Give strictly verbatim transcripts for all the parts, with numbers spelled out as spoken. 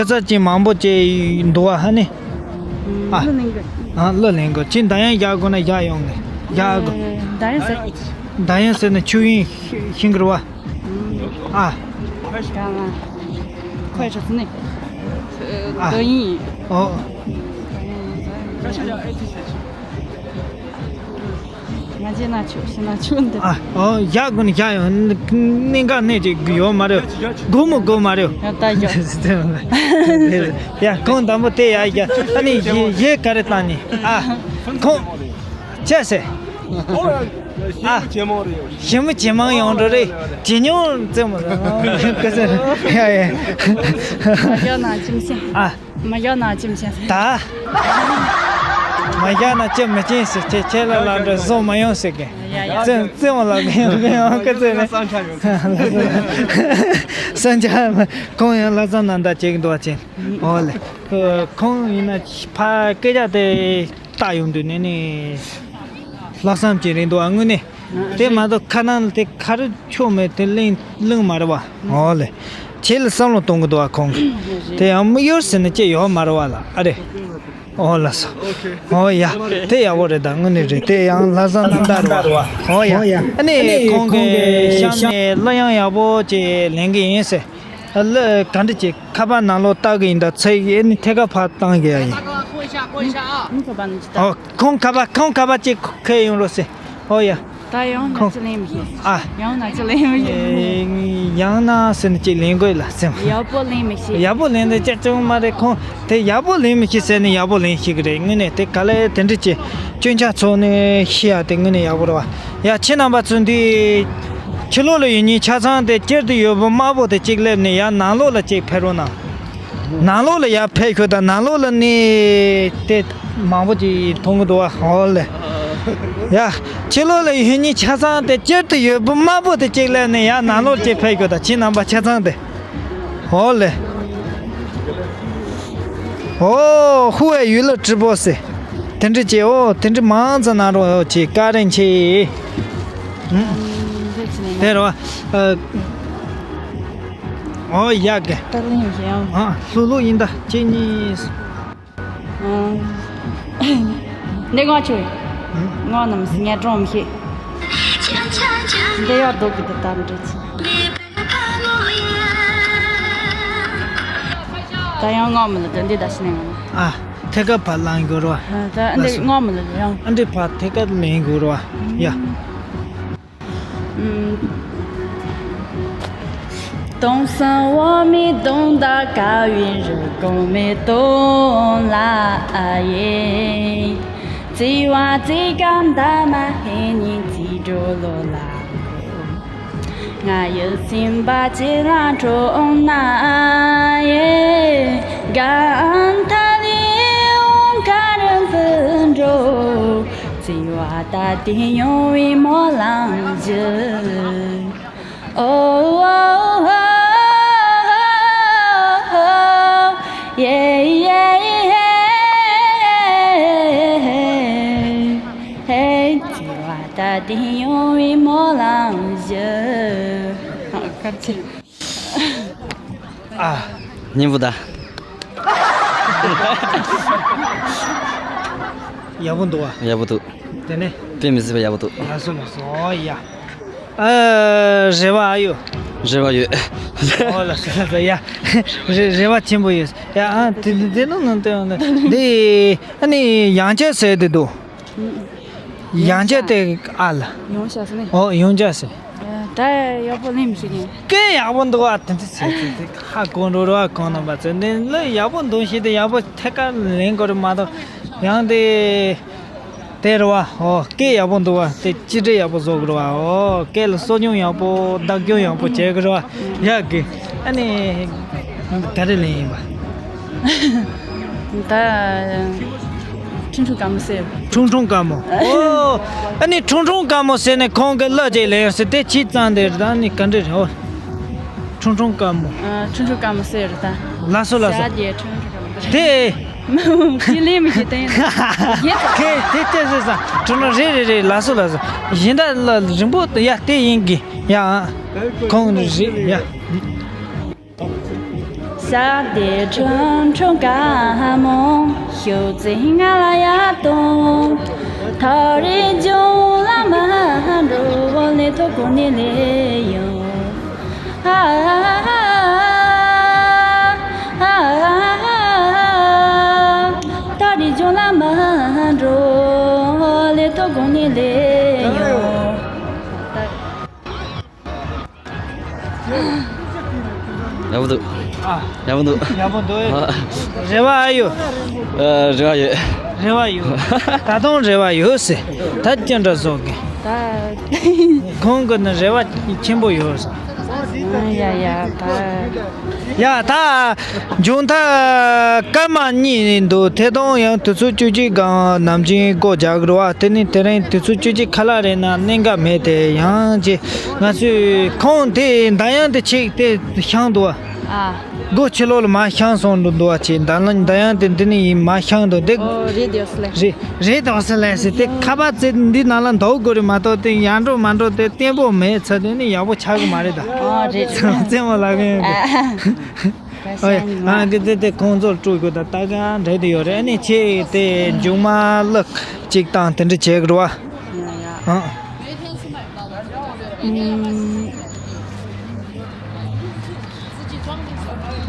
ཁ་ཚ་ཅན་མང་པོ་ཅིག་འདུག་བ་ཧ་ནི། ཨ། ཨ། གླུ་ལེན་དགོས། ཨ། གླུ་ལེན་དགོས། ཁྱེད་འདར་དབྱངས་རྒྱག་དགོས་ན་རྒྱག་ཡོང་གི། རྒྱག་དགོས། འདར་དབྱངས་ཟེར། འདར་དབྱངས་ཟེར་ན་ཆོས་དབྱིངས་ཤིང་གི་རེད་བ། ཨ། ཁོས་ཆོས་ཚུལ་ནི། ཨ། འདར་དབྱངས། ཨོ། ང་རྗེས་ན་ཆུ་ཤི་ན་ཆུ་འདི། ཨ། ཨོ། ཡག་དགོས་ན་ཡག་ཡོང་། གནད་འགག་གནད་ཅིག་ཡོད་མ་རེད། དགོས་མོ་དགོས་མ་རེད། ཡ་ད་ཡོད། ཡ་ཁོང་དང་པོ་དེ་ཡ་ཡ། ཨ་ནི་ཡི་ཡི་ག་རེ་བཏང་ནི། ཨ། ཁོང་ཅི་ཟེར། ཨ། ཞིམ་ཇེ་མང་རེད། ཞིམ་ཇེ་མང་ཡོང་འགྲོ་རེད། ཇེ་ཉུང་ཙམ་རེད། ཡ་ཡ། ཡ་ན་ཅིམ་ཤ། ཨ། མ་བཞག་ན་ཅི་མི་བྱེད། ད། མ་བཞག་ན་ཅི་མི་བྱེད་ཟེར། ཁྱེད་ཁྱེད་ལ་ལབ་འདྲ་བཟོ་མ་ཡོང་ཟེར་གི། ཡ་ཡ། བཙན་བཙན་བ་ལབ་གི་ཡོང་གི་ཡོང་གི་བཙན་ནས། སང་ཆ་ཡོད། སང་ཆ་ཁོང་ཡང་ལྷ་བཟང་རྣམ་དག་བྱེད་ཀྱི་འདུག་བ་ཅན། འོ་ལེ། ཁོང་ཡིན་ན་ཕ་སྐད་ཆ་དེ་བཏགས་ཡོང་དུས་ནས་ནི། ལྷག་བསམ་ཅིག་རེད་འདུག་ཨ་དངོས་གནས། དེ་མ་གཏོགས་ཁ་ནང་ལ་དེ་ག་རེ་ཆོ་མེད་དེ་གླེང་གླེང་མ་རེད་བ། འོ་ལེ། ཁྱེད་ལ་བསམ་བློ་གཏོང་གི་འདུག་བ་ཁོང་གིས། དེ་ཡང་དམིགས་ཡུལ་ཟེར་ནས་ཅི་ཡོད་མ་རེད་བ་ལ་ཨ་རེ། འོ་ལགས་སོ། འོ་ཡ། དེ་ཡག་པོ་རེད། ད་དངོས་གནས་རེད། དེ་ཡང་ལྷག་བསམ་རྣམ་དག་རེད་བ། འོ་ཡ། ཨ་ནི་ཁོང་གིས་གཤམ་ནས་གླུ་དབྱངས་ཡག་པོ་ཅིག་ལེན་གི་ཡིན་ཟེར། གླུ་ག་འདྲ་ཅིག་ཁ་པར་ནང་ལོགས་བཏགས་གི་ཡིན། ད་ཚེ་ཡི་ཨ་ནི་ཐད་ཀར་ཕར་བཏང་གི་ཡ་ཡིན། ཁོང་ཁ་པར་ནང་ཅིག་བཏགས། འོ། ཁོང་ཁ་པར་ཁོང་ཁ་པར་ཅིག་ཁྱེར་ཡོང་རོགས་ཟེར། ཨོ་ཡ། ད་ཡང་ན་ཁོང་ཅི་ལེན་མི་ཤེས། ཨ། ཡང་ན་ཅི་ལེན་མི་ཤེས། ཨེ། ཡང་ན་ཟེར་ནས་ཅིག་ལེན་དགོས་ལ་སེམས། ཡག་པོ་ལེན་མི་ཤེས། ཡག་པོ་ལེན་དེ་ཅི་བྱུང་མ་རེད། ཁོང་དེ་ཡག་པོ་ལེན་མི་ཤེས་ཟེར་ནས་ཡག་པོ་ལེན་ཤེས་ཀྱི་རེད། དངོས་གནས་དེ་ག་ལེར་དེ་འདྲ་ཅིག་སྐྱོན་ཆ་ཚོགས་ནས་ཤེས་ཡ་དེ་དངོས་གནས་ཡག་པོ་རེད་བ། ཡ་ཁྱེད་རྣམ་པ་ཚོ་འདི་ཕྱི་ལོགས་ལ་ཡོད་མཁན་ཆ་ཚང་དེ་དཀྱིལ་དུ་ཡོད་པོ་དམར་པོ་དེ་གཅིག་སླེབས་ནས་ཡར་ནང་ལོགས་ལ་གཅིག་ཕེབས་རོགས་གནང་། ནང་ལོགས་ལ་ཡར་ཕེབས་ཤོག་ད་ནང་ལོགས་ལ་ནི་དེ་མང་པོ་ཅིག་མཐོང་གི་འདུག་བ། ཧོ་ལེ། ཡ། ཕྱི་ལོགས་ལ་ཡོད་མཁན་ཆ་ཚང་དེ་དཀྱིལ་དུ་ཡོད་པོ་དམར་པོ་དེ་གཅིག་སླེབས་ནས་ཡར་ནང་ལོགས་ཅིག་ཕེབས་ཤོག་ད་ཁྱེད་རྣམ་པ་ཆ་ཚང་དེ། ཧོ་ལེ། ཨོ། ཧུ་ཝེ་ཡུལ་ལ་ཀྲི་པོ་སེ། དེ་འདྲ་ཅིག་ཨོ། དེ་འདྲ་མང་ཙམ་གནང་རོགས་ཅིག་བཀའ་དྲིན་ཆེ། ཨུམ། དེ་རོ། ཨ། ཨོ་ཡ་གེ། ད་ལིང་ཡང་། ཨ། ལྷུག་ལྷུག་ཡིན་ད་ཁྱེད་གཉིས། ཨ། འདི་ང་ཆོས། ཨུམ། ང་ནམ་སི་ངས་ཀྲོང་མི་ཤེས། འདི་ཡར་རྡོ་གི་དེ་ལྟར་འདྲ་ཅི། ད་ཡང་ང་མི་ལ་དོན་འདི་ད་ཤི་ནས་ང་། ཨ། ཐད་ཀར་ཕར་ལངས་དགོས་རོ། ཨ། ད་འདི་ང་མི་ལ་ཡང་། ཨ། འདི་ཕར་ཐད་ཀར་ལེན་དགོས་རོ། ཡ། 东山我们东大高原，热狗没东拉耶。这哇这干大嘛，黑人这着罗拉。 ང་ཡི་སེམས་པ་ཅི་ལ་འཕྲོག་ན་ཡེ། གང་ཐ་ལི་འོང་ཁ་རུ་འཛིན་འགྲོ། བརྩེ་བ་ད་དེ་ཡོང་བའི་སྨོན་ལམ་ཞུ། ཨོ། ཨོ། ཡེ་ཡེ་ཡེ། ཧེ། བརྩེ་བ་ད་དེ་ཡོང་བའི་སྨོན་ལམ་ཞུ། ཨ། སྙན་པོ་ད། ཡག་པོ་འདུག་བ། ཡག་པོ་འདུག་དེ་ནས། དཔེ་མི་སྲིད་པ་ཡག་པོ་འདུག་ལགས་སོ་ལགས་སོ། ཨོ་ཡ། ཨ། རེ་བ་ཨ་ཡོད། རེ་བ་ཡོད། ཨོ་ལགས་སོ་ལགས་སོ། ཡ། རེ་རེ་བ་ཆེན་པོ་ཡོད། ཡ། ཨ། དེ་དེ་དེ་ནང་ནང་དེ་ནང་དེ། འདི་ཨ་ནི་ཡང་བསྐྱར་ཟེར་དེ་འདུག་ཡང་བསྐྱར་དེ་ཨ་ལ། ཡོང་ཤག་ཟེར་ནས། ཨོ། ཡང་བསྐྱར་ཟེར། ད་ཡག་པོ་ལེན་མི་ཤེས་ནས། སྐད་ཡག་པོ་འདུག་ཨ། དེ་འདྲ་ཟེར་དེ་ཧ་གོ་འགྲོ་ར་གང་ན་པ་ཚོ་འདི་ལ་ཡག་པོ་འདུག་ཤེས་དེ་ཡག་པོ་ཐད་ཀར་ལེན་དགོས་རེད་མ་གཏོགས་ཡང་དེ་དེ་རེད་བ། ཨོ། སྐད་ཡག་པོ་འདུག་བ། དེ་གཅིག་སྒྲིལ་ཡག་པོ་བཟོ་དགོས་རེད་བ། ཨོ། སྐད་ལ་གསོ་སྐྱོང་ཡག་པོ་བདག་སྐྱོང་ཡག་པོ་བྱེད་དགོས་རེད་བ། ཡག་གི། ཨ་ནི་ག་རེ་ལེན་ཡིན་པ། ད། ཁྲུང་ཁྲུང་དཀར་མོ་ཟེར། ཁྲུང་ཁྲུང་དཀར་མོ། ཨོ། ཨ་ནི་ཁྲུང་ཁྲུང་དཀར་མོ་ཟེར་ནས་ཁོང་གི་གླུ་ཅིག་ལེན་ཟེར་དེ་ཕྱི་གཙང་དེ་རེད། ད་ནི་ག་འདྲ་རེད། ཨོ། ཁྲུང་ཁྲུང་དཀར་མོ། ཨ། ཁྲུང་ཁྲུང་དཀར་མོ་ཟེར་རེད་ད། ལགས་སོ་ལགས་སོ། ཞག་རྒྱལ་ཁྲུང་ཁྲུང་དཀར་མོ་ད། དེ། ཁྱེད་ལེན་མི་ཤེས་དེ། ཡེ། ཁྱེད་དེ་ལྟས་ཟེར་ས། ཁྲུང་ཁྲུང་རེད་རེད་རེད། ལགས་སོ་ལགས་སོ། ཡིན་ད་ལ་རིང་པོ་ཡ་དེ་ཡིན་གི། ཡ། ཁོང་རེད་ཡ། ཞག་དེ་ཁྲུང་ཁྲུང་དཀར་མོ། ཤུགས་ཙིང་ང་ལ་ཡ་གཏོང་། ཐག་རིང་ལྗོངས་ལ་མ་འགྲོ། ལས་ཐོག་གོ་ནས་ལས་ཡོང་། ཨ་ཨ་ཨ་ཨ། ཐག་རིང་ལྗོངས་ལ་མ་འགྲོ། ལས་ཐོག་གོ་ནས་ལས་ཡོང་། ཡག་པོ་འདུག་ཨ། ཡག་པོ་འདུག་ཡག་པོ་འདུག་ཨ། རེ་བ་ཨ་ཡོད། ཨ། རེ་བ་ཡོད། རེ་བ་ཡོད། ད་དུང་རེ་བ་ཡོད་ཟེར། ད་ཅི་འདྲ་བཟོ་གི། ད། ཁོང་གི་ནི་རེ་བ་ཆེན་པོ་ཡོད་ཟེར། ཡ་ཡ་ད། ཡ་ད། མཇུག་མཐའ་སྐར་མ་གཉིས་འདུག་ཐད་གཏོང་ཡང་དུས་ཚོད་བཅུ་གཅིག་གང་ནམ་རྒྱུན་སྒོ་རྒྱག་གི་རེད་བ། དེ་ནི་དེ་རིང་དུས་ཚོད་བཅུ་གཅིག་ཁ་ལག་རེད་ན་གནད་འགག་མེད་དེ། ཡང་ཅི་ང་ཚོས་ཁོང་དེ་མདའ་ཡང་དེ་ཆིག་དེ་ཤང་འདུག་བ། ཨ། སྒོ་ཕྱི་ལོགས་ལ་མ་ཤང་སོང་འདུག་འདུག་བ་ཅེ། མདའ་ལ་མདའ་ཡང་དེ་འདི་ནི་ཡིན་མ་ཤང་འདུག་དེ། ཨོ་རེད་དེ་སི་ལེ། རེད་རེད་དེ་སི་ལེ་ཟེར་དེ་ཁ་པར་ཙེ་འདི་ནང་ལ་འདུག་དགོས་རེད་མ་གཏོགས་དེ་ཡར་འགྲོ་མར་འགྲོ་དེ་བརྟན་པོ་མེད་ཚ་དེ་ནི་ཡག་པོ་ཆགས་གི་མ་རེད་ད། ཨོ་རེད། རྩེད་མོ་ལག་གི་ཨ། ཨོ་ཡ། ཨ་གི་དེ་དེ་ཁོང་ཚོར་སྤྲོད་དགོས་ད། ད་ག་འདྲ་དེ་ཡོད་རེད། ཨ་ནི་ཆེ་དེ་མཇུག་མ་ལག་ཅིག་དང་དེ་འདྲ་བྱེད་དགོས་རེད་བ། ཡ་ཡ། ཨ།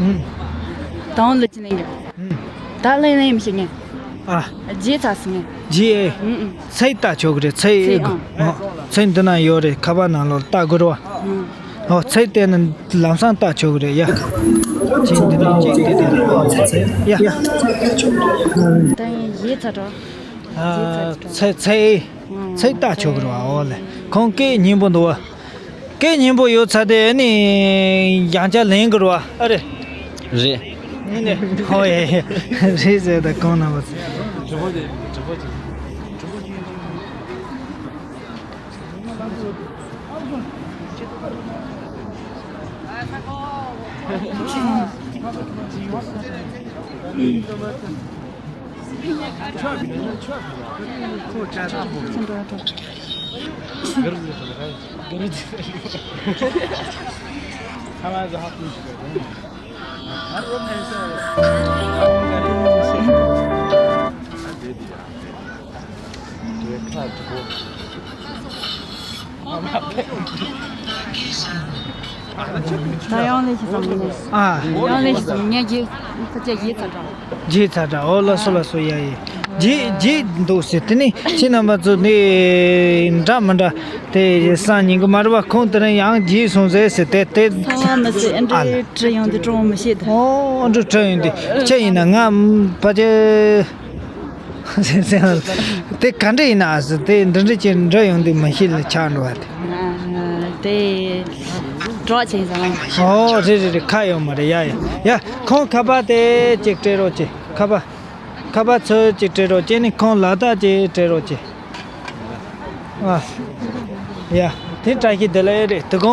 ཨུམ། ཨུམ། དང་ལ་ཅི་ནས་ཡོད། ཨུམ། ད་ལན་ལན་མི་ཤེས་ངས། ཨ། རྗེས་ཚ་སི་ངས། རྗེས། ཨུམ་ཨུམ། ཚེས་ལྟ་ཆོག་གི་རེད། ཚེས། ཚེས་ཨེ་གི། ཨང་། ཨ། ཚེས་འདི་ན་ཡོད་རེད། ཁ་པར་ནང་ལོགས་ལྟ་དགོས་རེད་བ། ཨུམ། ཨོ་ཚེས་བལྟས་ན་ལམ་སང་ལྟ་ཆོག་གི་རེད་ཡ། ཅིག་འདི་ནས་ཅིག་འདི་དེ་ཡ། ད་ཡིན་རྗེས་ཚ་འགྲོ། ཨ། ཚེས་ཚེས། ཚེས་ལྟ་ཆོག་གི་རེད་བ། འོ་ལེ། ཁོང་སྐད་སྙན་པོ་འདུག་བ། སྐད་སྙན་པོ་ཡོད་ཚ་དེ་ནི་ཡང་བསྐྱར་ལེན་གི་རེད་བ། ཨ་རེད། རེད། ཨོ་ཡེ་ཡེ། རེད་ཟེར་ད་གང་ན་བ། ད་ཡང་ལས་ཤིག་བསམ་ནས། ཨ། ཡང་ལས་ཤིག་བསམ་ངས་རྗེས་ཕ་ཆད་རྗེས་ཚ་དྲག་རྗེས་ཚ་དྲག་འོ་ལགས་སོ་ལགས་སོ། ཡ་ཡ། རྗེས་རྗེས་འདུག་ཟེར། དེ་ནི་ཁྱེད་རྣམ་པ་ཚོ་ནི་འདྲ་མི་འདྲ་དེ་སང་ཉིན་གི་མ་རེད་བ། ཁོང་དེ་རིང་ཡང་རྗེས་སོང་ཟེར་ཟེར་དེ་དེ། ཚ་བ་མི་སྲིད་ཨེ། ཨ་ལ། འདྲི་འདྲི་ཡོང་དུས་སྤྲོ་བོ་མི་ཤེས་ད། ཨོ་འདྲི་འདྲི་ཡོང་དུས་ཁྱེད་ཡིན་ན་ང་ཕ་ཆད། དེ་ག་འདྲ་ཡིན་ན་ཨ་ཟེར་དེ་འདྲི་འདྲི་ཅིག་འདྲི་ཡོང་དུས་མ་ཤེས་ལ་ཆགས་འགྲོ་བ་དེ། ཨ་དེ་གྲོགས་ཆེན་ཟེར་བ། ཨོ་རེད་རེད་རེད། ཁ་ཡོད་མ་རེད། ཡ་ཡ་ཡ། ཁོང་ཁ་པར་དེ་ཅིག་སྤྲད་རོགས་གྱིས། ཁ་པར། ཁ་པར་ཚོ་ཅིག་སྤྲད་རོགས་གྱིས་ནི་ཁོང་ལག་རྟགས་ཅིག་སྤྲད་རོགས་གྱིས། ཨ་ཡ། དེ་བཀྲ་ཤིས་བདེ་ལེགས་རེད། དེ་གོང་